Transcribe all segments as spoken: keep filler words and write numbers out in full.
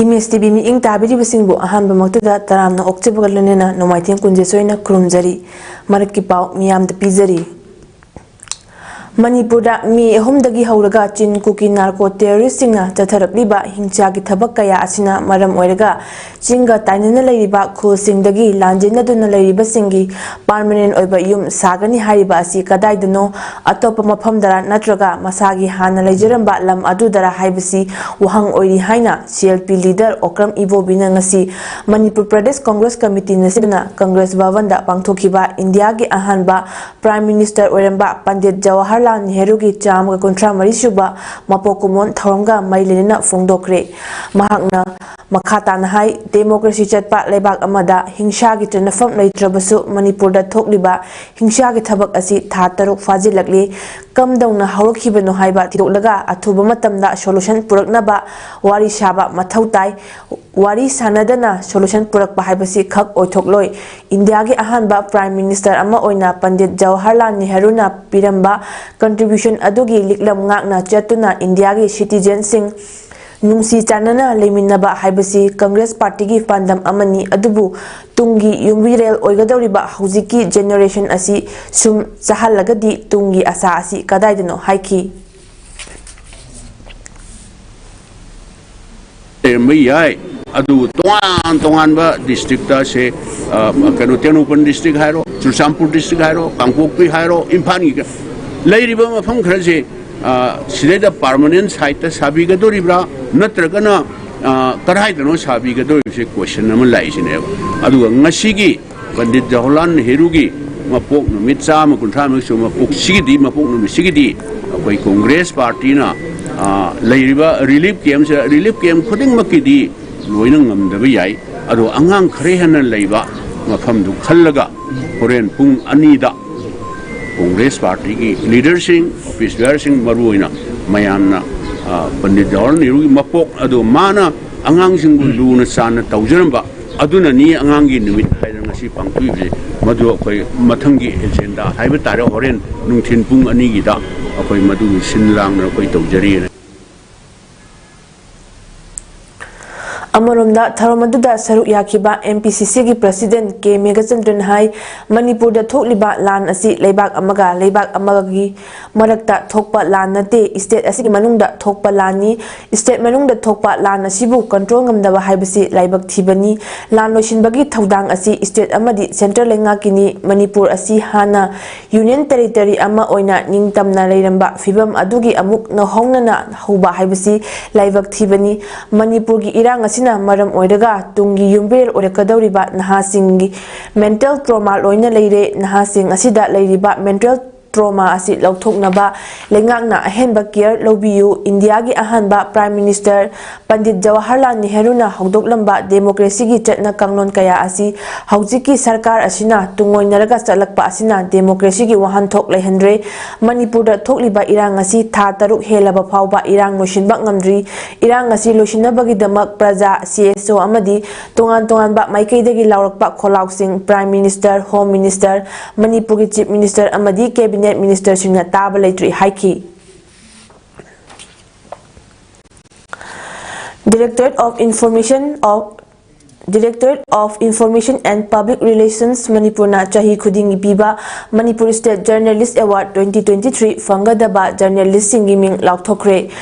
Image TV ꯃꯤꯠꯌꯦꯡ ꯇꯥꯕꯤꯔꯤꯕꯁꯤꯡꯕꯨ ꯑꯍꯥꯟꯕꯃꯛꯇꯗ ꯇꯔꯥꯝꯅ ꯑꯣꯛꯆꯕꯒ ꯂꯣꯏꯅꯅ ꯅꯣꯡꯃꯥꯏꯊꯦꯝ ꯀꯨꯟꯖꯦꯁꯣꯏꯅ ꯈꯨꯔꯨꯝꯖꯔꯤ꯫ ꯃꯔꯛꯀꯤ ꯄꯥꯎ ꯃꯤꯌꯥꯝꯗ ꯄꯤꯖꯔꯤ꯫ ꯃꯅꯤꯄꯨꯔꯗ ꯃꯦ ꯑꯍꯨꯝꯗꯒꯤ ꯍꯧꯔꯒ ꯆꯤꯟ ꯀꯨꯀꯤ ꯅꯥꯔꯀꯣ ꯇꯦꯔꯣꯔꯤꯁꯁꯤꯡꯅ ꯆꯠꯊꯔꯛꯂꯤꯕ ꯍꯤꯡꯁꯥꯒꯤ ꯊꯕꯛ ꯀꯌꯥ ꯑꯁꯤꯅ ꯃꯔꯝ ꯑꯣꯏꯔꯒ ꯆꯤꯡꯒ ꯇꯥꯏꯅꯅ ꯂꯩꯔꯤꯕ ꯈꯨꯜꯁꯤꯡꯗꯒꯤ ꯂꯥꯟꯖꯦꯟꯅꯗꯨꯅ ꯂꯩꯔꯤꯕꯁꯤꯡꯒꯤ ꯄꯥꯔꯃꯅꯦꯟ ꯑꯣꯏꯕ ꯌꯨꯝ ꯁꯥꯒꯅꯤ ꯍꯥꯏꯔꯤꯕ ꯑꯁꯤ ꯀꯗꯥꯏꯗꯅꯣ? ꯑꯇꯣꯞꯄ ꯃꯐꯝꯗꯔ ꯅꯠꯇ꯭ꯔꯒ ꯃꯁꯥꯒꯤ ꯍꯥꯟꯅ ꯂꯩꯖꯔꯝꯕ ꯂꯝ ꯑꯗꯨꯗꯔ ꯍꯥꯏꯕꯁꯤ ꯋꯥꯍꯪ ꯑꯣꯏꯔꯤ ꯍꯥꯏꯅ C L P leader Okram ꯏꯕꯣꯕꯤꯅ ꯉꯁꯤ ꯃꯅꯤꯄꯨꯔ ꯄ꯭ꯔꯗꯦꯁ ꯀꯪꯒ꯭ꯔꯦꯁ ꯀꯃꯤꯇꯤꯅ ꯁꯤꯟꯗꯨꯅ ꯀꯪꯒ꯭ꯔꯦꯁ ꯚꯕꯟꯗ ꯄꯥꯡꯊꯣꯛꯈꯤꯕ ꯏꯟꯗꯤꯌꯥꯒꯤ ꯑꯍꯥꯟꯕ ꯄ꯭ꯔꯥꯏꯝ ꯃꯤꯅꯤꯁꯇꯔ ꯑꯣꯏꯔꯝꯕ ꯄꯟꯗꯤꯠ ꯖꯋꯥꯍꯔꯂꯥꯜ ꯅꯦꯍꯔꯨꯒꯤ ꯆꯥꯝꯃꯒ ꯀꯨꯟꯊ꯭ꯔꯥ ꯃꯔꯤ ꯁꯨꯕ ꯃꯄꯣꯛ ꯀꯨꯝꯑꯣꯟ ꯊꯧꯔꯝꯒ ꯃꯔꯤ ꯂꯩꯅꯅ ꯐꯣꯡꯗꯣꯛꯈ꯭ꯔꯦ꯫ ꯃꯍꯥꯛꯅ ꯃꯈꯥ ꯇꯥꯅ ꯍꯥꯏ, ꯗꯦꯃꯣꯀ꯭ꯔꯦꯁꯤ ꯆꯠꯄ ꯂꯩꯕꯥꯛ ꯑꯃꯗ ꯍꯤꯡꯁꯥꯒꯤ ꯆꯠꯅꯐꯝ ꯂꯩꯇ꯭ꯔꯕꯁꯨ ꯃꯅꯤꯄꯨꯔꯗ ꯊꯣꯛꯂꯤꯕ ꯍꯤꯡꯁꯥꯒꯤ ꯊꯕꯛ ꯑꯁꯤ ꯊꯥ ꯇꯔꯨꯛ ꯐꯥꯖꯤꯜꯂꯛꯂꯤ꯫ ꯀꯝꯗꯧꯅ ꯍꯧꯔꯛꯈꯤꯕꯅꯣ ꯍꯥꯏꯕ ꯊꯤꯗꯣꯛꯂꯒ ꯑꯊꯨꯕ ꯃꯇꯝꯗ ꯁꯣꯂꯨꯁꯟ ꯄꯨꯔꯛꯅꯕ ꯋꯥꯔꯤ ꯁꯥꯕ ꯃꯊꯧ ꯇꯥꯏ꯫ ꯋꯥꯔꯤ ꯁꯥꯟꯅꯗꯅ ꯁꯣꯂꯨꯁꯟ ꯄꯨꯔꯛꯄ ꯍꯥꯏꯕꯁꯤ ꯈꯛ ꯑꯣꯏꯊꯣꯛꯂꯣꯏ꯫ ꯏꯟꯗꯤꯌꯥꯒꯤ ꯑꯍꯥꯟꯕ ꯄ꯭ꯔꯥꯏꯝ ꯃꯤꯅꯤꯁꯇꯔ ꯑꯃ ꯑꯣꯏꯅ ꯄꯟꯗꯤꯠ ꯖꯋꯥꯍꯔꯂꯥꯜ ꯅꯦꯍꯔꯨꯅ ꯄꯤꯔꯝꯕ ꯀꯟꯇ꯭ꯔꯤꯕ꯭ꯌꯨꯁꯟ ꯑꯗꯨꯒꯤ ꯂꯤꯛꯂꯝ ꯉꯥꯛꯅ ꯆꯠꯇꯨꯅ ꯏꯟꯗꯤꯌꯥꯒꯤ ꯁꯤꯇꯤꯖꯦꯟꯁꯤꯡ ꯅꯨꯡꯁꯤ ꯆꯥꯟꯅꯅ ꯂꯩꯃꯤꯟꯅꯕ ꯍꯥꯏꯕꯁꯤ ꯀꯪꯒ꯭ꯔꯦꯁ ꯄꯥꯔꯇꯤꯒꯤ ꯄꯥꯟꯗꯝ ꯑꯃꯅꯤ꯫ ꯑꯗꯨꯕꯨ ꯇꯨꯡꯒꯤ ꯌꯨꯝꯕꯤꯔꯦꯜ ꯑꯣꯏꯒꯗꯧꯔꯤꯕ ꯍꯧꯖꯤꯛꯀꯤ ꯖꯦꯅꯦꯔꯦꯁꯟ ꯑꯁꯤ ꯁꯨꯝ ꯆꯥꯍꯜꯂꯒꯗꯤ ꯇꯨꯡꯒꯤ ꯑꯁꯥ ꯑꯁꯤ ꯀꯗꯥꯏꯗꯅꯣ ꯍꯥꯏꯈꯤ꯫ ꯂꯩꯔꯝꯕ ꯌꯥꯏ꯫ ꯑꯗꯨꯕꯨ ꯇꯣꯉꯥꯟ ꯇꯣꯉꯥꯟꯕ ꯗꯤꯁꯇ꯭ꯔꯤꯛꯇ ꯁꯦ, ꯑ, ꯀꯩꯅꯣ, ꯇꯦꯡꯅꯧꯄꯜ ꯗꯤꯁꯇ꯭ꯔꯤꯛ ꯍꯥꯏꯔꯣ, ꯆꯨꯔꯆꯥꯟꯄꯨꯔ ꯗꯤꯁꯇ꯭ꯔꯤꯛ ꯍꯥꯏꯔꯣ, ꯀꯥꯡꯄꯣꯛꯄꯤ ꯍꯥꯏꯔꯣ, ꯏꯝꯐꯥꯜꯒꯤ ꯂꯩꯔꯤꯕ ꯃꯐꯝ ꯈꯔꯁꯦ, ꯑ, ꯁꯤꯗꯩꯗ ꯄꯥꯔꯃꯅꯦꯟ ꯁꯥꯏꯠꯇ ꯁꯥꯕꯤꯒꯗꯣꯔꯤꯕ꯭ꯔꯥ, ꯅꯠꯇ꯭ꯔꯒꯅ, ꯑ, ꯀꯗꯥꯏꯗꯅꯣ ꯁꯥꯕꯤꯒꯗꯣꯔꯤꯕꯁꯦ ꯀꯣꯏꯁꯟ ꯑꯃ ꯂꯥꯛꯏꯁꯤꯅꯦꯕ꯫ ꯑꯗꯨꯒ ꯉꯁꯤꯒꯤ ꯄꯟꯗꯤꯠ ꯖꯋꯥꯍꯔꯂꯥꯜ ꯅꯦꯍꯔꯨꯒꯤ ꯃꯄꯣꯛ ꯅꯨꯃꯤꯠ ꯆꯥꯝꯃ ꯀꯨꯟꯊ꯭ꯔꯥ ꯃꯔꯤ ꯁꯨꯕ ꯃꯄꯣꯛꯁꯤꯒꯤꯗꯤ, ꯃꯄꯣꯛ ꯅꯨꯃꯤꯠꯁꯤꯒꯤꯗꯤ ꯑꯩꯈꯣꯏ ꯀꯣꯡꯒ꯭ꯔꯦꯁ ꯄꯥꯔꯇꯤꯅ, ꯑ, ꯂꯩꯔꯤꯕ ꯔꯤꯂꯤꯐ ꯀꯦꯝꯁꯤꯗ, ꯔꯤꯂꯤꯐ ꯀꯦꯝ ꯈꯨꯗꯤꯡꯃꯛꯀꯤꯗꯤ ꯂꯣꯏꯅ ꯉꯝꯗꯕ ꯌꯥꯏ꯫ ꯑꯗꯣ ꯑꯉꯥꯡ ꯈꯔ ꯍꯦꯟꯅ ꯂꯩꯕ ꯃꯐꯝꯗꯨ ꯈꯜꯂꯒ ꯍꯣꯔꯦꯟ ꯄꯨꯡ ꯑꯅꯤꯗ ꯀꯣꯡꯒ꯭ꯔꯦꯁ ꯄꯥꯔꯇꯤꯒꯤ ꯂꯤꯗꯔꯁꯤꯡ, ꯑꯣꯐꯤꯁ ꯕꯤꯌꯥꯔꯁꯤꯡ, ꯃꯔꯨꯑꯣꯏꯅ ꯃꯌꯥꯝꯅ, ꯑ, ꯄꯟꯗꯤꯠ ꯖꯋꯥꯍꯔꯂꯥꯜ ꯅꯦꯍꯔꯨꯒꯤ ꯃꯄꯣꯛ ꯑꯗꯣ ꯃꯥꯅ ꯑꯉꯥꯡꯁꯤꯡꯕꯨ ꯂꯨꯅ ꯆꯥꯟꯅ ꯇꯧꯖꯔꯝꯕ ꯑꯗꯨꯅꯅꯤ ꯑꯉꯥꯡꯒꯤ ꯅꯨꯃꯤꯠ ꯍꯥꯏꯗꯅ ꯉꯁꯤ ꯄꯥꯡꯊꯣꯛꯏꯕꯁꯦ꯫ ꯃꯗꯨ ꯑꯩꯈꯣꯏ ꯃꯊꯪꯒꯤ ꯑꯦꯖꯦꯟꯗꯥ ꯍꯥꯏꯕ ꯇꯥꯔꯦ, ꯍꯣꯔꯦꯟ ꯅꯨꯡꯊꯤꯜ ꯄꯨꯡ ꯑꯅꯤꯒꯤꯗ ꯑꯩꯈꯣꯏ ꯃꯗꯨꯒꯤ ꯁꯤꯟ ꯂꯥꯡꯗꯅ ꯑꯩꯈꯣꯏ ꯇꯧꯖꯔꯤꯅ꯫ ꯑꯃꯔꯣꯝꯗ, ꯊꯧꯔꯝ ꯑꯗꯨꯗ ꯁꯔꯨꯛ ꯌꯥꯈꯤꯕ M P C Cꯒꯤ President K Meghachandran ꯍꯥꯏ, ꯃꯅꯤꯄꯨꯔꯗ ꯊꯣꯛꯂꯤꯕ ꯂꯥꯟ ꯑꯁꯤ ꯂꯩꯕꯥꯛ ꯑꯃꯒ ꯂꯩꯕꯥꯛ ꯑꯃꯒꯤ ꯃꯔꯛꯇ ꯊꯣꯛꯄ ꯂꯥꯟ ꯅꯠꯇꯦ, state ꯑꯁꯤꯒꯤ ꯃꯅꯨꯡꯗ ꯊꯣꯛꯄ ꯂꯥꯟꯅꯤ꯫ State ꯃꯅꯨꯡꯗ ꯊꯣꯛꯄ ꯂꯥꯟ ꯑꯁꯤꯕꯨ control ꯉꯝꯗꯕ ꯍꯥꯏꯕꯁꯤ ꯂꯥꯏꯕꯛ ꯊꯤꯕꯅꯤ꯫ ꯂꯥꯟ ꯂꯣꯏꯁꯤꯟꯕꯒꯤ ꯊꯧꯗꯥꯡ ꯑꯁꯤ state ꯑꯃꯗꯤ central ꯂꯩꯉꯥꯛꯀꯤꯅꯤ꯫ ꯃꯅꯤꯄꯨꯔ ꯑꯁꯤ ꯍꯥꯟꯅ Union Territory ꯑꯃ ꯑꯣꯏꯅ ꯅꯤꯡꯇꯝꯅ ꯂꯩꯔꯝꯕ ꯐꯤꯚꯝ ꯑꯗꯨꯒꯤ ꯑꯃꯨꯛ ꯅꯧꯍꯧꯅꯅ ꯍꯧꯕ ꯍꯥꯏꯕꯁꯤ ꯂꯥꯏꯕꯛ ꯊꯤꯕꯅꯤ꯫ ꯃꯅꯤꯄꯨꯔꯒꯤ ꯏꯔꯥꯡ ꯑꯁꯤꯅ ꯃꯔꯝ ꯑꯣꯏꯔꯒ ꯇꯨꯡꯒꯤ ꯌꯨꯝꯕꯤꯔꯦꯜ ꯑꯣꯏꯔꯛꯀꯗꯧꯔꯤꯕ ꯅꯍꯥꯁꯤꯡꯒꯤ mental trauma ꯂꯣꯏꯅ ꯂꯩꯔꯦ꯫ ꯅꯍꯥꯁꯤꯡ ꯑꯁꯤꯗ ꯂꯩꯔꯤꯕ mental trauma ꯑꯁꯤ ꯂꯧꯊꯣꯛꯅꯕ ꯂꯩꯉꯥꯛꯅ ꯑꯍꯦꯟꯕ care ꯂꯧꯕꯤꯌꯨ꯫ ꯏꯟꯗꯤꯌꯥꯒꯤ ꯑꯍꯥꯟꯕ Prime Minister ꯄꯟꯗꯤꯠ ꯖꯋꯥꯍꯔꯂꯥꯜ ꯅꯦꯍꯔꯨꯅ ꯍꯧꯗꯣꯛꯂꯝꯕ democracyꯒꯤ ꯆꯠꯅ ꯀꯥꯡꯂꯣꯟ ꯀꯌꯥ ꯑꯁꯤ ꯍꯧꯖꯤꯛꯀꯤ ꯁꯔꯀꯥꯔ ꯑꯁꯤꯅ ꯇꯨꯡꯑꯣꯏꯅꯔꯒ ꯆꯠꯂꯛꯄ ꯑꯁꯤꯅ democracyꯒꯤ ꯋꯥꯍꯟꯊꯣꯛ ꯂꯩꯍꯟꯗ꯭ꯔꯦ꯫ ꯃꯅꯤꯄꯨꯔꯗ ꯊꯣꯛꯂꯤꯕ ꯏꯔꯥꯡ ꯑꯁꯤ ꯊꯥ ꯇꯔꯨꯛ ꯍꯦꯜꯂꯕ ꯐꯥꯎꯕ ꯏꯔꯥꯡ ꯂꯣꯏꯁꯤꯟꯕ ꯉꯝꯗ꯭ꯔꯤ꯫ ꯏꯔꯥꯡ ꯑꯁꯤ ꯂꯣꯏꯁꯤꯟꯅꯕꯒꯤꯗꯃꯛ ꯄ꯭ꯔꯖꯥ, C S O ꯑꯃꯗꯤ ꯇꯣꯉꯥꯟ ꯇꯣꯉꯥꯟꯕ ꯃꯥꯏꯀꯩꯗꯒꯤ ꯂꯥꯎꯔꯛꯄ ꯈꯣꯜꯂꯥꯎꯁꯤꯡ Prime Minister, Home Minister, ꯃꯅꯤꯄꯨꯔꯒꯤ Chief Minister ꯑꯃꯗꯤ Cabinet Ministerꯁꯤꯡꯅ ꯇꯥꯕ ꯂꯩꯇ꯭ꯔꯤ ꯍꯥꯏꯈꯤ꯫ Directorate of Information of Directorate of Information and Public Relations ꯃꯅꯤꯄꯨꯔꯅ ꯆꯍꯤ ꯈꯨꯗꯤꯡꯒꯤ ꯄꯤꯕ Manipur State Journalist Award twenty twenty-three ꯐꯪꯒꯗꯕ journalistꯁꯤꯡꯒꯤ ꯃꯤꯡ ꯂꯥꯎꯊꯣꯛꯈ꯭ꯔꯦ꯫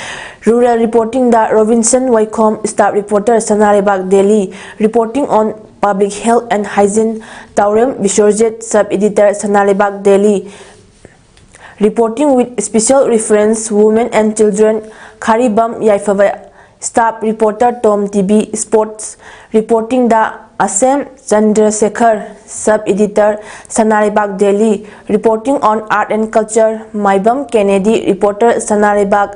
Rural reportingꯗ Robinson Waikhom, staff reporter, ꯁꯅꯥꯂꯩꯕꯥꯛ, Delhi, reporting on public health and hygiene, Taurem Biswarjit, sub editor, ꯁꯅꯥꯂꯩꯕꯥꯛ, Delhi, reporting with special reference women and children, Kharibam Yaifaba, staff reporter, Tom T V, sports reportingꯗ Asem Chandrasekhar, sub editor, ꯁꯅꯥꯂꯩꯕꯥꯛ, Delhi, reporting on art and culture, Maibam Kennedy, reporter, ꯁꯅꯥꯂꯩꯕꯥꯛ,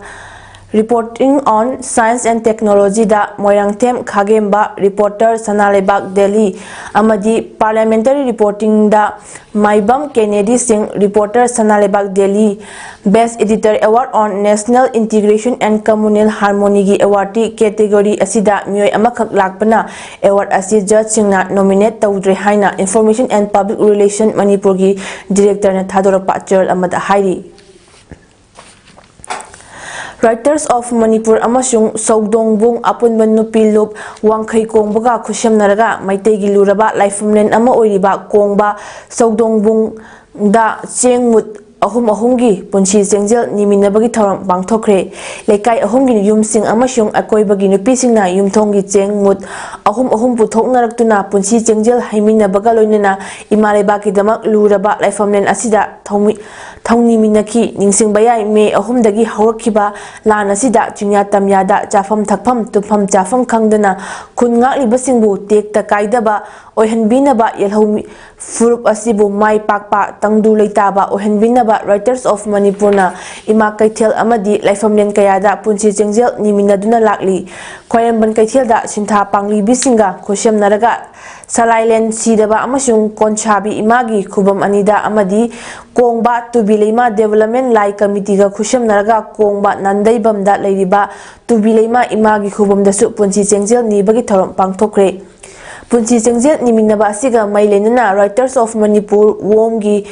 reporting on science and technologyꯗ Moirangthem ꯈꯥꯒꯦꯝꯕ, reporter, ꯁꯅꯥꯂꯩꯕꯥꯛ, Delhi, ꯑꯃꯗꯤ parliamentary reportingꯗ Maibam Kennedy Singh, reporter, ꯁꯅꯥꯂꯩꯕꯥꯛ, Delhi, Best Editor Award on National Integration and Communal Harmonyꯒꯤ awardꯀꯤ category ꯑꯁꯤꯗ ꯃꯤꯑꯣꯏ ꯑꯃꯈꯛ ꯂꯥꯛꯄꯅ award ꯑꯁꯤ judgeꯁꯤꯡꯅ nominate ꯇꯧꯗ꯭ꯔꯦ ꯍꯥꯏꯅ Information and Public Relation ꯃꯅꯤꯄꯨꯔꯒꯤ directorꯅ ꯊꯥꯗꯣꯔꯛꯄ ꯆꯦꯔꯣꯜ ꯑꯃꯗ ꯍꯥꯏꯔꯤ꯫ Writers of Manipur ꯑꯃꯁꯨꯡ ꯁꯧꯗꯣꯡꯕꯨꯡ ꯑꯄꯨꯟꯕ ꯅꯨꯄꯤ ꯂꯨꯞ ꯋꯥꯡꯈꯩ ꯀꯣꯡꯕꯒ ꯈꯨꯠꯁꯝꯅꯔꯒ ꯃꯩꯇꯩꯒꯤ ꯂꯨꯔꯕ ꯂꯥꯏꯐꯝꯂꯦꯟ ꯑꯃ ꯑꯣꯏꯔꯤꯕ ꯀꯣꯡꯕ ꯁꯧꯗꯣꯡꯕꯨꯡꯗ ꯆꯦꯡ ꯃꯨꯠ ꯑꯍꯨꯝ ꯑꯍꯨꯝꯒꯤ ꯄꯨꯟꯁꯤ ꯆꯦꯡꯖꯦꯜ ꯅꯤꯃꯤꯟꯅꯕꯒꯤ ꯊꯧꯔꯝ ꯄꯥꯡꯊꯣꯛꯈ꯭ꯔꯦ꯫ ꯂꯩꯀꯥꯏ ꯑꯍꯨꯝꯒꯤ ꯌꯨꯝꯁꯤꯡ ꯑꯃꯁꯨꯡ ꯑꯀꯣꯏꯕꯒꯤ ꯅꯨꯄꯤꯁꯤꯡꯅ ꯌꯨꯝꯊꯣꯡꯒꯤ ꯆꯦꯡ ꯃꯨꯠ ꯑꯍꯨꯝ ꯑꯍꯨꯝ ꯄꯨꯊꯣꯛꯅꯔꯛꯇꯨꯅ ꯄꯨꯟꯁꯤ ꯆꯦꯡꯖꯦꯜ ꯍꯩꯃꯤꯟꯅꯕꯒ ꯂꯣꯏꯅꯅ ꯏꯃꯥ ꯂꯩꯕꯥꯛꯀꯤꯗꯃꯛ ꯂꯨꯔꯕ ꯂꯥꯏꯐꯝꯂꯦꯟ ꯑꯁꯤꯗ ꯊꯧꯃꯤ-, ꯊꯧꯅꯤꯃꯤꯟꯅꯈꯤ꯫ ꯅꯤꯡꯁꯤꯡꯕ ꯌꯥꯏ, ꯃꯦ ꯑꯍꯨꯝꯗꯒꯤ ꯍꯧꯔꯛꯈꯤꯕ ꯂꯥꯟ ꯑꯁꯤꯗ ꯆꯤꯡꯌꯥ ꯇꯝꯌꯥꯗ ꯆꯥꯐꯝ ꯊꯛꯐꯝ, ꯇꯨꯝꯐꯝ ꯆꯥꯐꯝ ꯈꯪꯗꯅ ꯈꯨꯟ ꯉꯥꯛꯂꯤꯕꯁꯤꯡꯕꯨ ꯇꯦꯛꯇ ꯀꯥꯏꯗꯕ ꯑꯣꯏꯍꯟꯕꯤꯅꯕ ꯌꯦꯜꯍꯧꯃꯤ-, ꯐꯨꯔꯨꯞ ꯑꯁꯤꯕꯨ ꯃꯥꯏ ꯄꯥꯛꯄ, ꯇꯪꯗꯨ ꯂꯩꯇꯥꯕ ꯑꯣꯏꯍꯟꯕꯤꯅꯕ Writers of ꯃꯅꯤꯄꯨꯔꯅ ꯏꯃꯥ ꯀꯩꯊꯦꯜ ꯑꯃꯗꯤ ꯂꯥꯏꯐꯝꯂꯦꯟ ꯀꯌꯥꯗ ꯄꯨꯟꯁꯤ ꯆꯦꯡꯖꯦꯜ ꯅꯤꯃꯤꯟꯅꯗꯨꯅ ꯂꯥꯛꯂꯤ꯫ ꯈ꯭ꯋꯥꯏꯔꯝꯕꯟ ꯀꯩꯊꯦꯜꯗ ꯁꯤꯟꯊꯥ ꯄꯥꯡꯂꯤꯕꯤꯁꯤꯡꯒ ꯈꯨꯠꯁꯝꯅꯔꯒ ꯁꯂꯥꯏꯂꯦꯟ ꯁꯤꯗꯕ ꯑꯃꯁꯨꯡ ꯀꯣꯟꯁꯥꯕꯤ ꯏꯃꯥꯒꯤ ꯈꯨꯕꯝ ꯑꯅꯤꯗ ꯑꯃꯗꯤ ꯀꯣꯡꯕ ꯇꯨꯕꯤ ꯂꯩꯃ Development ꯂꯥꯏ ꯀꯃꯤꯇꯤꯒ ꯈꯨꯠꯁꯝꯅꯔꯒ ꯀꯣꯡꯕ ꯅꯥꯟꯗꯩꯕꯝꯗ ꯂꯩꯔꯤꯕ ꯇꯨꯕꯤ ꯂꯩꯃ ꯏꯃꯥꯒꯤ ꯈꯨꯕꯝꯗꯁꯨ ꯄꯨꯟꯁꯤ ꯆꯦꯡꯖꯦꯜ ꯅꯤꯕꯒꯤ ꯊꯧꯔꯝ ꯄꯥꯡꯊꯣꯛꯈ꯭ꯔꯦ꯫ ꯄꯨꯟꯁꯤ ꯆꯦꯡꯖꯦꯜ ꯅꯤꯃꯤꯟꯅꯕ ꯑꯁꯤꯒ ꯃꯔꯤ ꯂꯩꯅꯅ Writers of ꯃꯅꯤꯄꯨꯔ ꯋꯣꯝꯒꯤ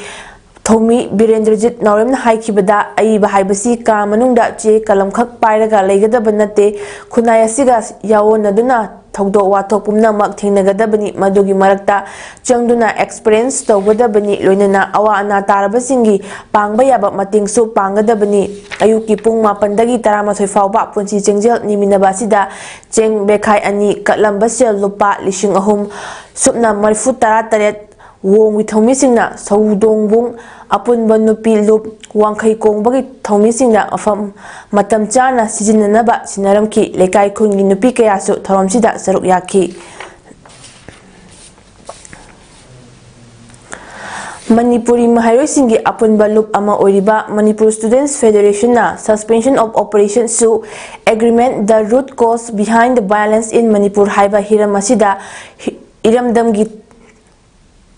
ꯊꯧꯃꯤ ꯕꯤꯔꯦꯟꯗ꯭ꯔꯖꯤꯠ ꯅꯥꯎꯔꯦꯝꯅ ꯍꯥꯏꯈꯤꯕꯗ, ꯑꯏꯕ ꯍꯥꯏꯕꯁꯤ ꯀꯥ ꯃꯅꯨꯡꯗ ꯆꯦ ꯀꯂꯝꯈꯛ ꯄꯥꯏꯔꯒ ꯂꯩꯒꯗꯕ ꯅꯠꯇꯦ, ꯈꯨꯟꯅꯥꯏ ꯑꯁꯤꯒ ꯌꯥꯑꯣꯟꯅꯗꯨꯅ ꯊꯧꯗꯣꯛ ꯋꯥꯊꯣꯛ ꯄꯨꯝꯅꯃꯛ ꯊꯦꯡꯅꯒꯗꯕꯅꯤ, ꯃꯗꯨꯒꯤ ꯃꯔꯛꯇ ꯆꯪꯗꯨꯅ experience ꯇꯧꯒꯗꯕꯅꯤ, ꯂꯣꯏꯅꯅ ꯑꯋꯥ ꯑꯅꯥ ꯇꯥꯔꯕꯁꯤꯡꯒꯤ ꯄꯥꯡꯕ ꯌꯥꯕ ꯃꯇꯦꯡꯁꯨ ꯄꯥꯡꯒꯗꯕꯅꯤ꯫ ꯑꯌꯨꯛꯀꯤ ꯄꯨꯡ ꯃꯥꯄꯟꯗꯒꯤ ꯇꯔꯥꯃꯥꯊꯣꯏ ꯐꯥꯎꯕ ꯄꯨꯟꯁꯤ ꯆꯦꯡꯖꯦꯜ ꯅꯤꯃꯤꯟꯅꯕ ꯑꯁꯤꯗ ꯆꯦꯡ ꯕꯦꯈꯥꯏ ꯑꯅꯤ, ꯀꯠꯂꯝꯕ ꯁꯦꯜ ꯂꯨꯄꯥ ꯂꯤꯁꯤꯡ ꯑꯍꯨꯝ ꯁꯨꯞꯅ ꯃꯔꯤꯐꯨ ꯇꯔꯥ ꯇꯔꯦꯠ, ꯋꯣꯡꯒꯤ ꯊꯧꯃꯤꯁꯤꯡꯅ ꯁꯧꯗꯣꯡꯕꯨꯡ ꯑꯄꯨꯟꯕ ꯅꯨꯄꯤ ꯂꯨꯞ ꯋꯥꯡꯈꯩ ꯀꯣꯡꯕꯒꯤ ꯊꯧꯃꯤꯁꯤꯡꯅ ꯃꯐꯝ ꯃꯇꯝ ꯆꯥꯅ ꯁꯤꯖꯤꯟꯅꯅꯕ ꯁꯤꯟꯅꯔꯝꯈꯤ꯫ ꯂꯩꯀꯥꯏ ꯈꯨꯟꯒꯤ ꯅꯨꯄꯤ ꯀꯌꯥꯁꯨ ꯊꯧꯔꯝꯁꯤꯗ ꯁꯔꯨꯛ ꯌꯥꯈꯤ꯫ ꯃꯅꯤꯄꯨꯔꯤ ꯃꯍꯩꯔꯣꯏꯁꯤꯡꯒꯤ ꯑꯄꯨꯟꯕ ꯂꯨꯞ ꯑꯃ ꯑꯣꯏꯔꯤꯕ Manipur Students Federationꯅ Suspension of Operation ꯁꯨ Agreement, The Root Cause Behind the Violence in Manipur ꯍꯥꯏꯕ ꯍꯤꯔꯝ ꯑꯁꯤꯗ ꯍꯤ-, ꯏꯔꯝꯗꯝꯒꯤ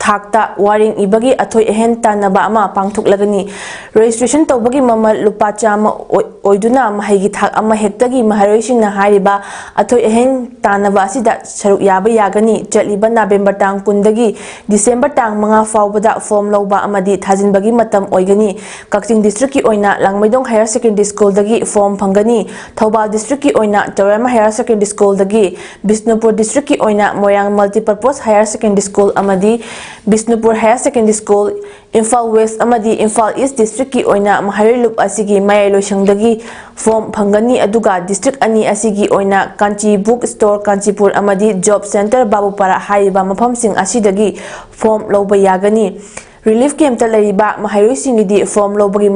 ꯊꯥꯛꯇ ꯋꯥꯔꯦꯡ ꯏꯕꯒꯤ ꯑꯊꯣꯏ ꯑꯍꯦꯟ ꯇꯥꯟꯅꯕ ꯑꯃ ꯄꯥꯡꯊꯣꯛꯂꯒꯅꯤ꯫ ꯔꯦꯖꯤꯁꯇ꯭ꯔꯦꯁꯟ ꯇꯧꯕꯒꯤ ꯃꯃꯜ ꯂꯨꯄꯥ ꯆꯥꯝꯃ ꯑꯣꯏ-, ꯑꯣꯏꯗꯨꯅ ꯃꯍꯩꯒꯤ ꯊꯥꯛ ꯑꯃ ꯍꯦꯛꯇꯒꯤ ꯃꯍꯩꯔꯣꯏꯁꯤꯡꯅ ꯍꯥꯏꯔꯤꯕ ꯑꯊꯣꯏ ꯑꯍꯦꯟ ꯇꯥꯟꯅꯕ ꯑꯁꯤꯗ ꯁꯔꯨꯛ ꯌꯥꯕ ꯌꯥꯒꯅꯤ꯫ ꯆꯠꯂꯤꯕ ꯅꯕꯦꯝꯕꯔ ꯇꯥꯡ ꯀꯨꯟꯗꯒꯤ ꯗꯤꯁꯦꯝꯕꯔ ꯇꯥꯡ ꯃꯉꯥ ꯐꯥꯎꯕꯗ ꯐꯣꯔꯝ ꯂꯧꯕ ꯑꯃꯗꯤ ꯊꯥꯖꯤꯟꯕꯒꯤ ꯃꯇꯝ ꯑꯣꯏꯒꯅꯤ꯫ ꯀꯛꯆꯤꯡ ꯗꯤꯁꯇ꯭ꯔꯤꯛꯀꯤ ꯑꯣꯏꯅ ꯂꯥꯡꯃꯩꯗꯣꯡ ꯍꯥꯌꯔ ꯁꯦꯀꯦꯟꯗꯔꯤ ꯁ꯭ꯀꯨꯜꯗꯒꯤ ꯐꯣꯔꯝ ꯐꯪꯒꯅꯤ꯫ ꯊꯧꯕꯥꯜ ꯗꯤꯁꯇ꯭ꯔꯤꯛꯀꯤ ꯑꯣꯏꯅ ꯆꯥꯎꯔꯦꯝ ꯍꯥꯌꯔ ꯁꯦꯀꯦꯟꯗꯔꯤ ꯁ꯭ꯀꯨꯜꯗꯒꯤ, ꯕꯤꯁꯅꯨꯄꯨꯔ ꯗꯤꯁꯇ꯭ꯔꯤꯛꯀꯤ ꯑꯣꯏꯅ ꯃꯣꯏꯔꯥꯡ ꯃꯜꯇꯤꯄꯔꯄꯣꯁ ꯍꯥꯌꯔ ꯁꯦꯀꯦꯟꯗꯔꯤ ꯁ꯭ꯀꯨꯜ ꯑꯃꯗꯤ Bishnupur higher secondary school, Imphal west ꯑꯃꯗꯤ ꯏꯝꯐꯥꯜ ꯏꯁ ꯗꯤꯁꯇ꯭ꯔꯤꯛꯀꯤ ꯑꯣꯏꯅ ꯃꯍꯩꯔꯣꯏ ꯂꯨꯞ ꯑꯁꯤꯒꯤ ꯃꯌꯥꯏ ꯂꯣꯏꯁꯪꯗꯒꯤ ꯐꯣꯔꯝ ꯐꯪꯒꯅꯤ, ꯑꯗꯨꯒ ꯗꯤꯁꯇ꯭ꯔꯤꯛ ꯑꯅꯤ ꯑꯁꯤꯒꯤ ꯑꯣꯏꯅ ꯀꯥꯟꯆꯤ ꯕꯨꯛ ꯁ꯭ꯇꯣꯔ ꯀꯥꯟꯆꯤꯄꯨꯔ ꯑꯃꯗꯤ ꯖꯣꯕ ꯁꯦꯟꯇꯔ ꯕꯥꯕꯨꯄꯥꯔꯥ ꯍꯥꯏꯔꯤꯕ ꯃꯐꯝꯁꯤꯡ ꯑꯁꯤꯗꯒꯤ ꯐꯣꯔꯝ ꯂꯧꯕ ꯌꯥꯒꯅꯤ꯫ ꯔꯤꯂꯤꯐ ꯀꯦꯝꯞꯇ ꯂꯩꯔꯤꯕ ꯃꯍꯩꯔꯣꯏꯁꯤꯡꯒꯤꯗꯤ ꯐꯣꯔꯝ ꯂꯧꯕꯒꯤ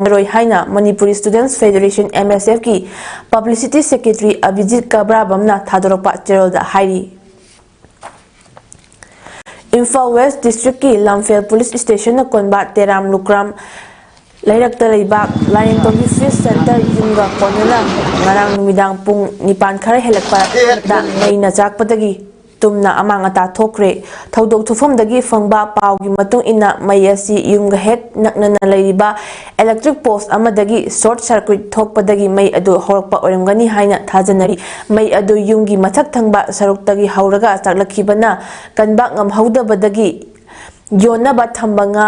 ꯃꯔꯣꯏ ꯍꯥꯏꯅ ꯃꯅꯤꯄꯨꯔꯤ ꯁ꯭ꯇꯨꯗꯦꯟꯠꯁ ꯐꯦꯗꯔꯦꯁꯟ, ꯑꯦꯝ ꯑꯦꯁ ꯑꯦꯐꯀꯤ ꯄꯕ꯭ꯂꯤꯁꯤꯇꯤ ꯁꯦꯀ꯭ꯔꯦꯇꯔꯤ ꯑꯕꯤꯖꯤꯠ ꯀꯕ꯭ꯔꯥꯕꯝꯅ ꯊꯥꯗꯣꯔꯛꯄ ꯆꯦꯔꯣꯜꯗ ꯍꯥꯏꯔꯤ꯫ ꯏꯝꯐꯥꯜ ꯋꯦꯁ ꯗꯤꯁꯇ꯭ꯔꯤꯛꯀꯤ ꯂꯝꯐꯦꯜ ꯄꯨꯂꯤꯁ ꯁ꯭ꯇꯦꯁꯟꯅ ꯀꯣꯟꯕ ꯇꯦꯔꯥꯝ ꯂꯨꯀ꯭ꯔꯥꯝ ꯂꯩꯔꯛꯇ ꯂꯩꯕ ꯂꯥꯏꯔꯦꯟꯇꯣꯝꯕꯤ ꯐꯤꯁ ꯁꯦꯟꯇꯔ ꯌꯨꯝꯒ ꯀꯣꯟꯅꯅ ꯉꯔꯥꯡ ꯅꯨꯃꯤꯗꯥꯡ ꯄꯨꯡ ꯅꯤꯄꯥꯟ ꯈꯔ ꯍꯦꯜꯂꯛꯄꯗ ꯃꯩꯅ ꯆꯥꯛꯄꯗꯒꯤ ꯇꯨꯝꯅ ꯑꯃꯥꯡ ꯑꯇꯥ ꯊꯣꯛꯈ꯭ꯔꯦ꯫ ꯊꯧꯗꯣꯛ ꯊꯣꯛꯐꯝꯗꯒꯤ ꯐꯪꯕ ꯄꯥꯎꯒꯤ ꯃꯇꯨꯡ ꯏꯟꯅ ꯃꯩ ꯑꯁꯤ ꯌꯨꯝꯒ ꯍꯦꯛ ꯅꯛꯅꯅ ꯂꯩꯔꯤꯕ ꯏꯂꯦꯛꯇ꯭ꯔꯤꯛ ꯄꯣꯁ ꯑꯃꯗꯒꯤ ꯁꯣꯔꯠ ꯁꯔꯀ꯭ꯌꯨꯠ ꯊꯣꯛꯄꯗꯒꯤ ꯃꯩ ꯑꯗꯨ ꯍꯧꯔꯛꯄ ꯑꯣꯏꯔꯝꯒꯅꯤ ꯍꯥꯏꯅ ꯊꯥꯖꯅꯔꯤ꯫ ꯃꯩ ꯑꯗꯨ ꯌꯨꯝꯒꯤ ꯃꯊꯛ ꯊꯪꯕ ꯁꯔꯨꯛꯇꯒꯤ ꯍꯧꯔꯒ ꯆꯥꯛꯂꯛꯈꯤꯕꯅ ꯀꯟꯕ ꯉꯝꯍꯧꯗꯕꯗꯒꯤ ꯌꯣꯟꯅꯕ ꯊꯝꯕ ꯉꯥ,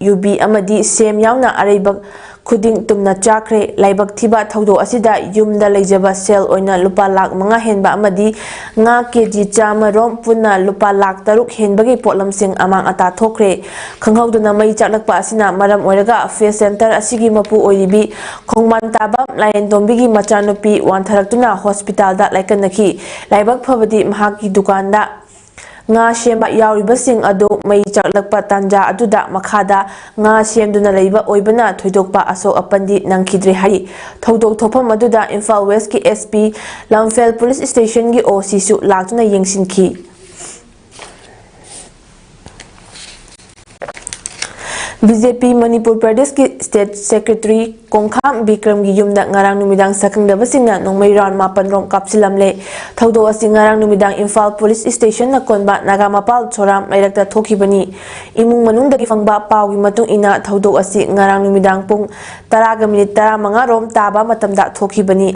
ꯌꯨꯕꯤ ꯑꯃꯗꯤ ꯁꯦꯝ ꯌꯥꯎꯅ ꯑꯔꯩꯕ ꯈꯨꯗꯤꯡ ꯇꯨꯝꯅ ꯆꯥꯈ꯭ꯔꯦ꯫ ꯂꯥꯏꯕꯛ ꯊꯤꯕ ꯊꯧꯗꯣꯛ ꯑꯁꯤꯗ ꯌꯨꯝꯗ ꯂꯩꯖꯕ ꯁꯦꯜ ꯑꯣꯏꯅ ꯂꯨꯄꯥ ꯂꯥꯈ ꯃꯉꯥ ꯍꯦꯟꯕ ꯑꯃꯗꯤ ꯉꯥ ꯀꯦꯖꯤ ꯆꯥꯝꯃ ꯔꯣꯝ ꯄꯨꯟꯅ ꯂꯨꯄꯥ ꯂꯥꯈ ꯇꯔꯨꯛ ꯍꯦꯟꯕꯒꯤ ꯄꯣꯠꯂꯝꯁꯤꯡ ꯑꯃꯥꯡ ꯑꯇꯥ ꯊꯣꯛꯈ꯭ꯔꯦ꯫ ꯈꯪꯍꯧꯗꯅ ꯃꯩ ꯆꯥꯛꯂꯛꯄ ꯑꯁꯤꯅ ꯃꯔꯝ ꯑꯣꯏꯔꯒ ꯐꯦꯁ ꯁꯦꯟꯇꯔ ꯑꯁꯤꯒꯤ ꯃꯄꯨ ꯑꯣꯏꯔꯤꯕꯤ ꯈꯣꯡꯕꯥꯟ ꯇꯥꯕ ꯂꯥꯏꯔꯦꯟꯇꯣꯝꯕꯤꯒꯤ ꯃꯆꯥꯅꯨꯄꯤ ꯋꯥꯟꯊꯔꯛꯇꯨꯅ ꯍꯣꯁꯄꯤꯇꯥꯜꯗ ꯂꯥꯏꯀꯠꯅꯈꯤ꯫ ꯂꯥꯏꯕꯛ ꯐꯕꯗꯤ ꯃꯍꯥꯛꯀꯤ ꯗꯨꯀꯥꯟꯗ ꯉꯥ ꯁꯦꯝꯕ ꯌꯥꯎꯔꯤꯕꯁꯤꯡ ꯑꯗꯨ ꯃꯩ ꯆꯥꯛꯂꯛꯄ ꯇꯥꯟꯖꯥ ꯑꯗꯨꯗ ꯃꯈꯥꯗ ꯉꯥ ꯁꯦꯝꯗꯨꯅ ꯂꯩꯕ ꯑꯣꯏꯕꯅ ꯊꯣꯏꯗꯣꯛꯄ ꯑꯁꯣꯛ ꯑꯄꯟꯗꯤ ꯅꯪꯈꯤꯗ꯭ꯔꯦ ꯍꯥꯏꯔꯤ꯫ ꯊꯧꯗꯣꯛ ꯊꯣꯛꯐꯝ ꯑꯗꯨꯗ ꯏꯝꯐꯥꯜ ꯋꯦꯁꯀꯤ ꯑꯦꯁ ꯄꯤ, ꯂꯝꯐꯦꯜ ꯄꯨꯂꯤꯁ ꯁ꯭ꯇꯦꯁꯟꯒꯤ ꯑꯣ ꯁꯤꯁꯨ ꯂꯥꯛꯇꯨꯅ ꯌꯦꯡꯁꯤꯟꯈꯤ꯫ ꯕꯤ ꯖꯦ ꯄꯤ ꯃꯅꯤꯄꯨꯔ ꯄ꯭ꯔꯗꯦꯁꯀꯤ ꯁ꯭ꯇꯦꯠ ꯁꯦꯀ꯭ꯔꯦꯇꯔꯤ ꯀꯣꯡꯈꯥꯝ ꯕꯤꯀ꯭ꯔꯝꯒꯤ ꯌꯨꯝꯗ ꯉꯔꯥꯡ ꯅꯨꯃꯤꯗꯥꯡ ꯁꯛꯈꯪꯗꯕꯁꯤꯡꯅ ꯅꯣꯡꯃꯩ ꯔꯥꯎꯟ ꯃꯥꯄꯟ ꯔꯣꯝ ꯀꯥꯞꯁꯤꯜꯂꯝꯂꯦ꯫ ꯊꯧꯗꯣꯛ ꯑꯁꯤ ꯉꯔꯥꯡ ꯅꯨꯃꯤꯗꯥꯡ ꯏꯝꯐꯥꯜ ꯄꯨꯂꯤꯁ ꯁ꯭ꯇꯦꯁꯟꯅ ꯀꯣꯟꯕ ꯅꯥꯒꯥꯃꯄꯥꯜ ꯁꯣꯔꯥꯝ ꯂꯩꯔꯛꯇ ꯊꯣꯛꯈꯤꯕꯅꯤ꯫ ꯏꯃꯨꯡ ꯃꯅꯨꯡꯗꯒꯤ ꯐꯪꯕ ꯄꯥꯎꯒꯤ ꯃꯇꯨꯡ ꯏꯟꯅ, ꯊꯧꯗꯣꯛ ꯑꯁꯤ ꯉꯔꯥꯡ ꯅꯨꯃꯤꯗꯥꯡ ꯄꯨꯡ ꯇꯔꯥꯒ ꯃꯤꯅꯤꯠ ꯇꯔꯥꯃꯉꯥ ꯔꯣꯝ ꯇꯥꯕ ꯃꯇꯝꯗ ꯊꯣꯛꯈꯤꯕꯅꯤ꯫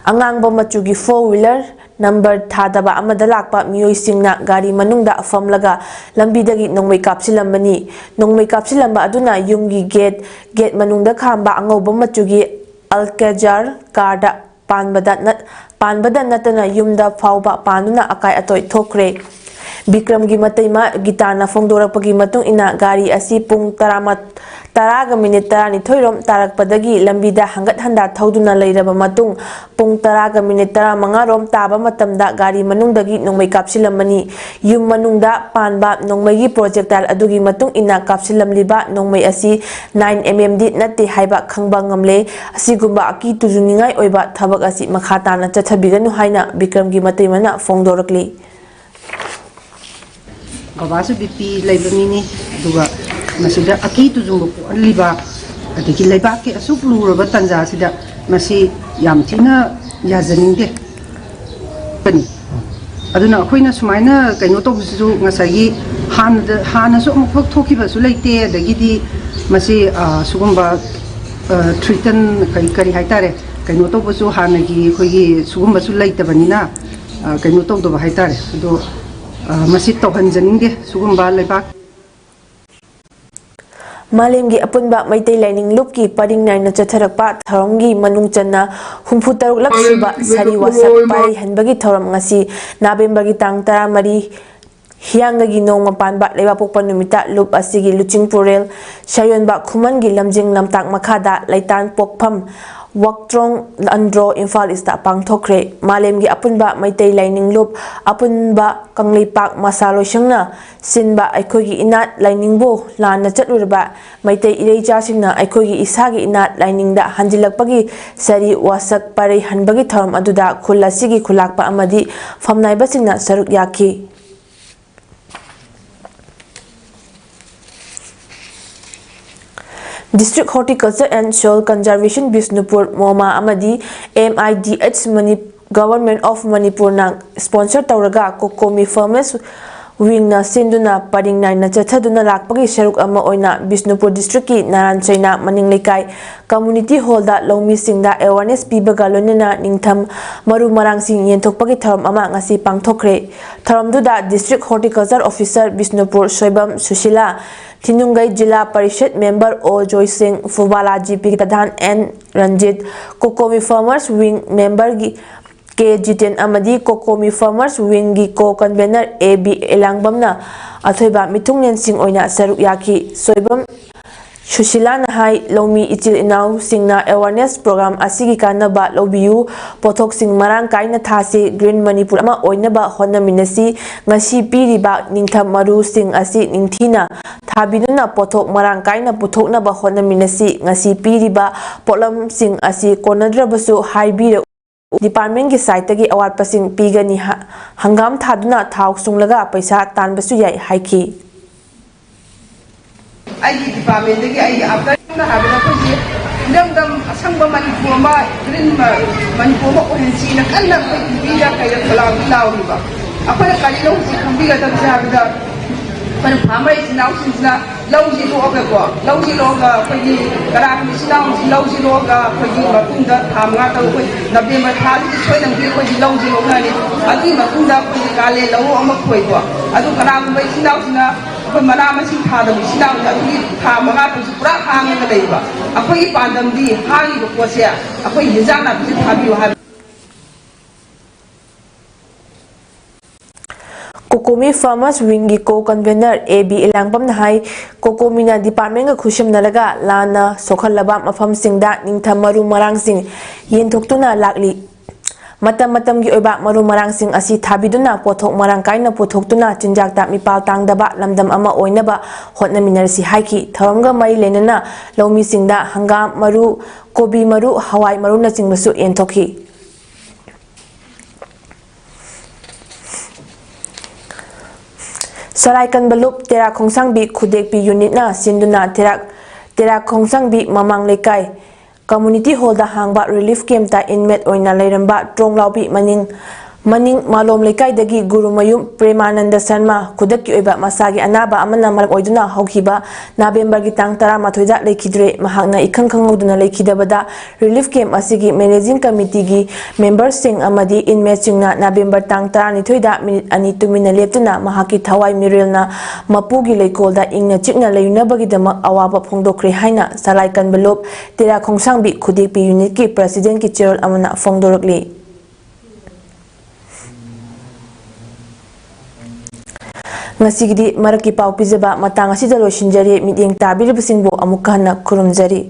ꯑꯉꯥꯡꯕ ꯃꯆꯨꯒꯤ ꯐꯣꯔ ꯋꯤꯂꯔ ꯅꯝꯕꯔ ꯊꯥꯗꯕ ꯑꯃꯗ ꯂꯥꯛꯄ ꯃꯤꯑꯣꯏꯁꯤꯡꯅ ꯒꯥꯔꯤ ꯃꯅꯨꯡꯗ ꯐꯝꯂꯒ ꯂꯝꯕꯤꯗꯒꯤ ꯅꯣꯡꯃꯩ ꯀꯥꯞꯁꯤꯜꯂꯝꯕꯅꯤ꯫ ꯅꯣꯡꯃꯩ ꯀꯥꯞꯁꯤꯜꯂꯝꯕ ꯑꯗꯨꯅ ꯌꯨꯝꯒꯤ ꯒꯦꯠ, ꯒꯦꯠ ꯃꯅꯨꯡꯗ ꯈꯥꯝꯕ ꯑꯉꯧꯕ ꯃꯆꯨꯒꯤ ꯑꯜꯀꯦꯖꯥꯔ ꯀꯥꯔꯗ ꯄꯥꯟꯕꯗ ꯅꯠ-, ꯄꯥꯟꯕꯗ ꯅꯠꯇꯅ ꯌꯨꯝꯗ ꯐꯥꯎꯕ ꯄꯥꯟꯗꯨꯅ ꯑꯀꯥꯏ ꯑꯇꯣꯏ ꯊꯣꯛꯈ꯭ꯔꯦ꯫ ꯕꯤꯀ꯭ꯔꯝꯒꯤ ꯃꯇꯩꯃ ꯒꯤꯇꯥꯅ ꯐꯣꯡꯗꯣꯔꯛꯄꯒꯤ ꯃꯇꯨꯡ ꯏꯟꯅ, ꯒꯥꯔꯤ ꯑꯁꯤ ꯄꯨꯡ ꯇꯔꯥꯃꯥꯊꯣꯏ, ꯇꯔꯥꯒ ꯃꯤꯅꯤꯠ ꯇꯔꯥꯅꯤꯊꯣꯏ ꯔꯣꯝ ꯇꯥꯔꯛꯄꯗꯒꯤ ꯂꯝꯕꯤꯗ ꯍꯪꯒꯠ ꯍꯟꯗꯥ ꯊꯧꯗꯨꯅ ꯂꯩꯔꯕ ꯃꯇꯨꯡ, ꯄꯨꯡ ꯇꯔꯥꯒ ꯃꯤꯅꯤꯠ ꯇꯔꯥꯃꯉꯥ ꯔꯣꯝ ꯇꯥꯕ ꯃꯇꯝꯗ ꯒꯥꯔꯤ ꯃꯅꯨꯡꯗꯒꯤ ꯅꯣꯡꯃꯩ ꯀꯥꯞꯁꯤꯜꯂꯝꯕꯅꯤ꯫ ꯌꯨꯝ ꯃꯅꯨꯡꯗ ꯄꯥꯟꯕ ꯅꯣꯡꯃꯩꯒꯤ ꯄ꯭ꯔꯣꯖꯦꯛꯇꯥꯏꯜ ꯑꯗꯨꯒꯤ ꯃꯇꯨꯡ ꯏꯟꯅ ꯀꯥꯞꯁꯤꯜꯂꯝꯂꯤꯕ ꯅꯣꯡꯃꯩ ꯑꯁꯤ ꯅꯥꯏꯟ ꯑꯦꯝ ꯑꯦꯝꯗꯤ ꯅꯠꯇꯦ ꯍꯥꯏꯕ ꯈꯪꯕ ꯉꯝꯂꯦ꯫ ꯑꯁꯤꯒꯨꯝꯕ ꯑꯀꯤ ꯇꯨꯖꯨꯡꯅꯤꯡꯉꯥꯏ ꯑꯣꯏꯕ ꯊꯕꯛ ꯑꯁꯤ ꯃꯈꯥ ꯇꯥꯅ ꯆꯠꯊꯕꯤꯒꯅꯨ ꯍꯥꯏꯅ ꯕꯤꯀ꯭ꯔꯝꯒꯤ ꯃꯇꯩꯃꯅ ꯐꯣꯡꯗꯣꯔꯛꯂꯤ꯫ ꯕꯕꯥꯁꯨ ꯕꯤ ꯄꯤ ꯂꯩꯕ ꯃꯤꯅꯤ, ꯑꯗꯨꯒ ꯃꯁꯤꯗ ꯑꯀꯤ ꯇꯨꯖꯨꯡꯕ ꯄꯣꯛꯍꯜꯂꯤꯕ, ꯑꯗꯒꯤ ꯂꯩꯕꯥꯛꯀꯤ ꯑꯁꯨꯛ ꯂꯨꯔꯕ ꯇꯥꯟꯖꯥꯁꯤꯗ ꯃꯁꯤ ꯌꯥꯝ ꯊꯤꯅ ꯌꯥꯖꯅꯤꯡꯗꯦ꯫ ꯑꯗꯨꯅ ꯑꯩꯈꯣꯏꯅ ꯁꯨꯃꯥꯏꯅ ꯀꯩꯅꯣ ꯇꯧꯕꯁꯤꯁꯨ ꯉꯁꯥꯏꯒꯤ ꯍꯥꯟꯅꯗ, ꯍꯥꯟꯅꯁꯨ ꯑꯃꯨꯛꯐꯥꯎ ꯊꯣꯛꯈꯤꯕꯁꯨ ꯂꯩꯇꯦ, ꯑꯗꯒꯤꯗꯤ ꯃꯁꯤ, ꯑ, ꯁꯤꯒꯨꯝꯕ, ꯑ, ꯊ꯭ꯔꯤꯇꯟ ꯀꯔꯤ, ꯀꯔꯤ ꯍꯥꯏꯇꯥꯔꯦ, ꯀꯩꯅꯣ ꯇꯧꯕꯁꯨ ꯍꯥꯟꯅꯒꯤ ꯑꯩꯈꯣꯏꯒꯤ ꯁꯤꯒꯨꯝꯕꯁꯨ ꯂꯩꯇꯕꯅꯤꯅ, ꯑ, ꯀꯩꯅꯣ ꯇꯧꯗꯕ ꯍꯥꯏꯇꯥꯔꯦ꯫ ꯑꯗꯣ, ꯑ, ꯃꯁꯤ ꯇꯧꯍꯟꯖꯅꯤꯡꯗꯦ, ꯁꯤꯒꯨꯝꯕ ꯂꯩꯕꯥꯛ ꯃꯥꯂꯦꯝꯒꯤ ꯑꯄꯨꯟꯕ ꯃꯩꯇꯩ ꯂꯥꯏꯅꯤꯡ ꯂꯨꯞꯀꯤ ꯄꯔꯤꯡ ꯅꯥꯏꯅ ꯆꯠꯊꯔꯛꯄ ꯊꯧꯔꯝꯒꯤ ꯃꯅꯨꯡ ꯆꯟꯅ ꯍꯨꯝꯐꯨ ꯇꯔꯨꯛꯂꯛ ꯁꯨꯕ ꯁꯥꯔꯤ ꯋꯥꯁꯛ ꯄꯥꯔꯩ ꯍꯟꯕꯒꯤ ꯊꯧꯔꯝ ꯉꯁꯤ ꯅꯕꯦꯝꯕꯔꯒꯤ ꯇꯥꯡ ꯇꯔꯥꯃꯔꯤ, ꯍꯤꯌꯥꯡꯒꯩꯒꯤ ꯅꯣꯡꯃ ꯄꯥꯟꯕ ꯂꯩꯕꯥꯛꯄꯣꯛꯄ ꯅꯨꯃꯤꯠꯇ ꯂꯨꯞ ꯑꯁꯤꯒꯤ ꯂꯨꯆꯤꯡꯄꯨꯔꯦꯜ ꯁꯌꯣꯟꯕ ꯈꯨꯃꯟꯒꯤ ꯂꯝꯖꯤꯡ ꯂꯝꯇꯥꯛ ꯃꯈꯥꯗ ꯂꯩꯇꯥꯟ ꯄꯣꯛꯐꯝ ꯋꯥꯛꯇ꯭ꯔꯣꯡ ꯑꯟꯗ꯭ꯔꯣ ꯏꯝꯐꯥꯜ ꯏꯁꯇ ꯄꯥꯡꯊꯣꯛꯈ꯭ꯔꯦ꯫ ꯃꯥꯂꯦꯝꯒꯤ ꯑꯄꯨꯟꯕ ꯃꯩꯇꯩ ꯂꯥꯏꯅꯤꯡ ꯂꯨꯞ, ꯑꯄꯨꯟꯕ ꯀꯪꯂꯩꯄꯥꯛ ꯃꯁꯥ ꯂꯣꯏꯁꯪꯅ ꯁꯤꯟꯕ ꯑꯩꯈꯣꯏꯒꯤ ꯏꯅꯥꯠ ꯂꯥꯏꯅꯤꯡꯕꯨ ꯂꯥꯟꯅ ꯆꯠꯂꯨꯔꯕ ꯃꯩꯇꯩ ꯏꯔꯩꯆꯥꯁꯤꯡꯅ ꯑꯩꯈꯣꯏꯒꯤ ꯏꯁꯥꯒꯤ ꯏꯅꯥꯠ ꯂꯥꯏꯅꯤꯡꯗ ꯍꯟꯖꯤꯜꯂꯛꯄꯒꯤ ꯁꯥꯔꯤ ꯋꯥꯁꯛ ꯄꯔꯩ ꯍꯟꯕꯒꯤ ꯊꯧꯔꯝ ꯑꯗꯨꯗ ꯈꯨꯜ ꯑꯁꯤꯒꯤ ꯈꯨꯂꯥꯛꯄ ꯑꯃꯗꯤ ꯐꯝꯅꯥꯏꯕꯁꯤꯡꯅ ꯁꯔꯨꯛ ꯌꯥꯈꯤ꯫ District Horticulture and Soil Conservation Bishnupur, MOMA ꯑꯃꯗꯤ M I D H Mani-, Government of Manipurꯅ sponsor ꯇꯧꯔꯒ COCOMI Farmers Wingꯅ ꯁꯤꯟꯗꯨꯅ ꯄꯔꯤꯡ ꯅꯥꯏꯅ ꯆꯠꯊꯗꯨꯅ ꯂꯥꯛꯄꯒꯤ ꯁꯔꯨꯛ ꯑꯃ ꯑꯣꯏꯅ ꯕꯤꯁꯅꯨꯄꯨꯔ districtꯀꯤ ꯅꯥꯔꯥꯟ ꯆꯩꯅꯥ ꯃꯅꯤꯡ ꯂꯩꯀꯥꯏ community hallꯗ ꯂꯧꯃꯤꯁꯤꯡꯗ awareness ꯄꯤꯕꯒ ꯂꯣꯏꯅꯅ ꯅꯤꯡꯊꯝ ꯃꯔꯨ ꯃꯔꯥꯡꯁꯤꯡ ꯌꯦꯟꯊꯣꯛꯄꯒꯤ ꯊꯧꯔꯝ ꯑꯃ ꯉꯁꯤ ꯄꯥꯡꯊꯣꯛꯈ꯭ꯔꯦ꯫ ꯊꯧꯔꯝꯗꯨꯗ District Horticulture Officer Bishnupur Soibam Sushila, ꯊꯤꯅꯨꯡꯒꯩ ꯖꯤꯂꯥ ꯄꯔꯤꯁꯠ member ꯑꯣ ꯖꯣꯏꯁꯤꯡ, ꯐꯨꯕꯥꯂꯥꯖꯤ ꯄ꯭ꯔꯤꯇꯤꯄ꯭ꯔꯙꯥꯟ N Ranjit, COCOMI Farmers Wing memberꯒꯤ ꯀꯦ ꯖꯤꯇꯦꯟ ꯑꯃꯗꯤ COCOMI Farmers Wingꯒꯤ co-convener A B ꯏꯂꯥꯡꯕꯝꯅ ꯑꯊꯣꯏꯕ ꯃꯤꯊꯨꯡꯂꯦꯟꯁꯤꯡ ꯑꯣꯏꯅ ꯁꯔꯨꯛ ꯌꯥꯈꯤ꯫ ꯁꯣꯏꯕꯝ ꯁꯨꯁꯤꯂꯥꯅ ꯍꯥꯏ, ꯂꯧꯃꯤ ꯏꯆꯤꯜ ꯏꯅꯥꯎꯁꯤꯡꯅ awareness program ꯑꯁꯤꯒꯤ ꯀꯥꯟꯅꯕ ꯂꯧꯕꯤꯌꯨ, ꯄꯣꯠꯊꯣꯛꯁꯤꯡ ꯃꯔꯥꯡ ꯀꯥꯏꯅ ꯊꯥꯁꯤ, Green ꯃꯅꯤꯄꯨꯔ ꯑꯃ ꯑꯣꯏꯅꯕ ꯍꯣꯠꯅꯃꯤꯟꯅꯁꯤ, ꯉꯁꯤ ꯄꯤꯔꯤꯕ ꯅꯤꯡꯊꯝ ꯃꯔꯨꯁꯤꯡ ꯑꯁꯤ ꯅꯤꯡꯊꯤꯅ ꯊꯥꯕꯤꯗꯨꯅ ꯄꯣꯠꯊꯣꯛ ꯃꯔꯥꯡ ꯀꯥꯏꯅ ꯄꯨꯊꯣꯛꯅꯕ ꯍꯣꯠꯅꯃꯤꯟꯅꯁꯤ, ꯉꯁꯤ ꯄꯤꯔꯤꯕ ꯄꯣꯠꯂꯝꯁꯤꯡ ꯑꯁꯤ ꯀꯣꯟꯅꯗ꯭ꯔꯕꯁꯨ ꯍꯥꯏꯕꯤꯔꯛꯎ꯫ Departmentꯀꯤ sideꯇꯒꯤ ꯑꯋꯥꯠꯄꯁꯤꯡ ꯄꯤꯒꯅꯤ꯫ ꯍ-, ꯍꯪꯒꯥꯝ ꯊꯥꯗꯨꯅ ꯊꯥꯎ ꯁꯨꯡꯂꯒ ꯄꯩꯁꯥ ꯇꯥꯟꯕꯁꯨ ꯌꯥꯏ ꯍꯥꯏꯈꯤ꯫ ꯑꯩꯒꯤ departmentꯗꯒꯤ ꯑꯩꯒꯤ after ꯁꯝꯅ ꯍꯥꯏꯔꯕꯗ ꯑꯩꯈꯣꯏꯒꯤ ꯏꯔꯝꯗꯝ ꯑꯁꯪꯕ ꯃꯅꯤꯄꯨꯔ ꯑꯃ, green ꯃ-, ꯃꯅꯤꯄꯨꯔ ꯑꯃ ꯑꯣꯏꯍꯟꯁꯤꯅ ꯀꯟꯅ ꯑꯩꯈꯣꯏ ꯃꯤꯗ ꯀꯩꯗ ꯈꯣꯜꯂꯥꯎꯕꯤ ꯂꯥꯎꯔꯤꯕ꯫ ꯑꯩꯈꯣꯏꯅ ꯀꯔꯤꯅꯣ ꯍꯧꯖꯤꯛ ꯈꯪꯕꯤꯒꯗꯕꯁꯦ ꯍꯥꯏꯕꯗ, ꯑꯩꯈꯣꯏꯅ farmer ꯏꯆꯤꯟ ꯏꯅꯥꯎꯁꯤꯡꯁꯤꯅ ꯂꯧꯁꯤ ꯂꯣꯛꯑꯒꯀꯣ, ꯂꯧꯁꯤ ꯂꯣꯛꯑꯒ ꯑꯩꯈꯣꯏꯒꯤ ꯀꯅꯥꯒꯨꯝꯕ ꯏꯆꯤꯟ ꯏꯅꯥꯎꯁꯤ ꯂꯧꯁꯤ ꯂꯣꯛꯑꯒ ꯑꯩꯈꯣꯏꯒꯤ ꯃꯇꯨꯡꯗ ꯊꯥ ꯃꯉꯥ ꯇꯔꯨꯛ, ꯑꯩꯈꯣꯏ November ꯊꯥꯁꯤꯗ ꯁꯣꯏꯗꯅꯃꯛꯀꯤ ꯑꯩꯈꯣꯏꯒꯤ ꯂꯧꯁꯤ ꯂꯣꯛꯅꯔꯅꯤ꯫ ꯑꯗꯨꯒꯤ ꯃꯇꯨꯡꯗ ꯑꯩꯈꯣꯏꯒꯤ ꯀꯥꯂꯦꯟ ꯂꯧꯔꯣꯛ ꯑꯃ ꯈꯣꯏꯀꯣ, ꯑꯗꯨ ꯀꯅꯥꯒꯨꯝꯕ ꯏꯆꯤꯟ ꯏꯅꯥꯎꯁꯤꯅ ꯑꯩꯈꯣꯏ ꯃꯅꯥ ꯃꯁꯤꯡ ꯊꯥꯗꯕ ꯏꯆꯤꯟ ꯏꯅꯥꯎꯁꯤꯅ ꯑꯗꯨꯒꯤ ꯊꯥ ꯃꯉꯥ ꯇꯔꯨꯛꯁꯤ ꯄꯨꯔꯥ ꯍꯥꯡꯉꯒ ꯂꯩꯕ꯫ ꯑꯩꯈꯣꯏꯒꯤ ꯄꯥꯟꯗꯝꯗꯤ ꯍꯥꯡꯉꯤꯕ ꯄꯣꯠꯁꯦ ꯑꯩꯈꯣꯏ ꯍꯤꯟꯖꯥꯡ ꯅꯥꯄꯤꯁꯦ ꯊꯥꯕꯤꯌꯨ ꯍꯥꯏꯕ꯫ COCOMI Farmers Wingꯒꯤ co-convener A B ꯏꯂꯥꯡꯕꯝꯅ ꯍꯥꯏ, COCOMIꯅ departmentꯒ ꯈꯨꯠꯁꯝꯅꯔꯒ ꯂꯥꯟꯅ ꯁꯣꯛꯍꯜꯂꯕ ꯃꯐꯝꯁꯤꯡꯗ ꯅꯤꯡꯊꯝ ꯃꯔꯨ ꯃꯔꯥꯡꯁꯤꯡ ꯌꯦꯟꯊꯣꯛꯇꯨꯅ ꯂꯥꯛꯂꯤ꯫ ꯃꯇꯝ ꯃꯇꯝꯒꯤ ꯑꯣꯏꯕ ꯃꯔꯨ ꯃꯔꯥꯡꯁꯤꯡ ꯑꯁꯤ ꯊꯥꯕꯤꯗꯨꯅ ꯄꯣꯠꯊꯣꯛ ꯃꯔꯥꯡ ꯀꯥꯏꯅ ꯄꯨꯊꯣꯛꯇꯨꯅ ꯆꯤꯟꯖꯥꯛꯇ ꯃꯤꯄꯥꯜ ꯇꯥꯡꯗꯕ ꯂꯝꯗꯝ ꯑꯃ ꯑꯣꯏꯅꯕ ꯍꯣꯠꯅꯃꯤꯟꯅꯔꯁꯤ ꯍꯥꯏꯈꯤ꯫ ꯊꯧꯔꯝꯒ ꯃꯔꯤ ꯂꯩꯅꯅ ꯂꯧꯃꯤꯁꯤꯡꯗ ꯍꯪꯒꯥꯝ ꯃꯔꯨ, ꯀꯣꯕꯤ ꯃꯔꯨ, ꯍꯋꯥꯏ ꯃꯔꯨꯅꯆꯤꯡꯕꯁꯨ ꯌꯦꯟꯊꯣꯛꯈꯤ꯫ ꯁꯔꯥꯏ ꯀꯟꯕ ꯂꯨꯞ ꯇꯦꯔꯥ ꯈꯣꯡꯁꯥꯡꯕꯤ ꯈꯨꯗꯦꯛꯄꯤ unitꯅ ꯁꯤꯟꯗꯨꯅ ꯇꯦꯔꯥ, ꯇꯦꯔꯥ ꯈꯣꯡꯁꯥꯡꯕꯤ ꯃꯃꯥꯡ ꯂꯩꯀꯥꯏ ꯀꯝꯃꯨꯅꯤꯇꯤ ꯍꯣꯜꯗ ꯍꯥꯡꯕ ꯔꯤꯂꯤꯐ ꯀꯦꯝꯞꯇ ꯏꯟꯃꯦꯠ ꯑꯣꯏꯅ ꯂꯩꯔꯝꯕ ꯇ꯭ꯔꯣꯡꯂꯥꯎꯕꯤ ꯃꯅꯤꯡ, ꯃꯅꯤꯡ ꯃꯥꯂꯣꯝ ꯂꯩꯀꯥꯏꯗꯒꯤ ꯒꯨꯔꯨꯃꯌꯨꯝ ꯄ꯭ꯔꯦꯃꯥꯅꯟꯗ ꯁꯔꯃ ꯈꯨꯗꯛꯀꯤ ꯑꯣꯏꯕ ꯃꯁꯥꯒꯤ ꯑꯅꯥꯕ ꯑꯃꯅ ꯃꯔꯝ ꯑꯣꯏꯗꯨꯅ ꯍꯧꯈꯤꯕ ꯅꯕꯦꯝꯕꯔꯒꯤ ꯇꯥꯡ ꯇꯔꯥꯃꯥꯊꯣꯏꯗ ꯂꯩꯈꯤꯗ꯭ꯔꯦ꯫ ꯃꯍꯥꯛꯅ ꯏꯈꯪ ꯈꯪꯍꯧꯗꯅ ꯂꯩꯈꯤꯗꯕꯗ ꯔꯤꯂꯤꯐ ꯀꯦꯝꯞ ꯑꯁꯤꯒꯤ ꯃꯦꯅꯦꯖꯤꯡ ꯀꯃꯤꯇꯤꯒꯤ ꯃꯦꯝꯕꯔꯁꯤꯡ ꯑꯃꯗꯤ ꯏꯟꯃꯦꯠꯁꯤꯡꯅ ꯅꯕꯦꯝꯕꯔ ꯇꯥꯡ ꯇꯔꯥꯅꯤꯊꯣꯏꯗ ꯃꯤꯅꯤꯠ ꯑꯅꯤ ꯇꯨꯃꯤꯟꯅ ꯂꯦꯞꯇꯨꯅ ꯃꯍꯥꯛꯀꯤ ꯊꯋꯥꯏ ꯃꯤꯔꯦꯜꯅ ꯃꯄꯨꯒꯤ ꯂꯩꯀꯣꯜꯗ ꯏꯪꯅ ꯆꯤꯛꯅ ꯂꯩꯅꯕꯒꯤꯗꯃꯛ ꯑꯋꯥꯕ ꯐꯣꯡꯗꯣꯛꯈ꯭ꯔꯦ ꯍꯥꯏꯅ ꯁꯂꯥꯏ ꯀꯟꯕ ꯂꯨꯞ ꯇꯦꯔꯥ ꯈꯣꯡꯁꯥꯡꯕꯤ ꯈꯨꯗꯦꯛꯄꯤ ꯌꯨꯅꯤꯠꯀꯤ ꯄ꯭ꯔꯁꯤꯗꯦꯟꯠꯀꯤ ꯆꯦꯔꯣꯜ ꯑꯃꯅ ꯐꯣꯡꯗꯣꯔꯛꯂꯤ꯫ ꯉꯁꯤꯒꯤꯗꯤ ꯃꯔꯛꯀꯤ ꯄꯥꯎ ꯄꯤꯖꯕ ꯃꯇꯥꯡ ꯑꯁꯤꯗ ꯂꯣꯏꯁꯤꯟꯖꯔꯦ꯫ ꯃꯤꯠꯌꯦꯡ ꯇꯥꯕꯤꯔꯤꯕꯁꯤꯡꯕꯨ ꯑꯃꯨꯛꯀ ꯍꯟꯅ ꯈꯨꯔꯨꯝꯖꯔꯤ꯫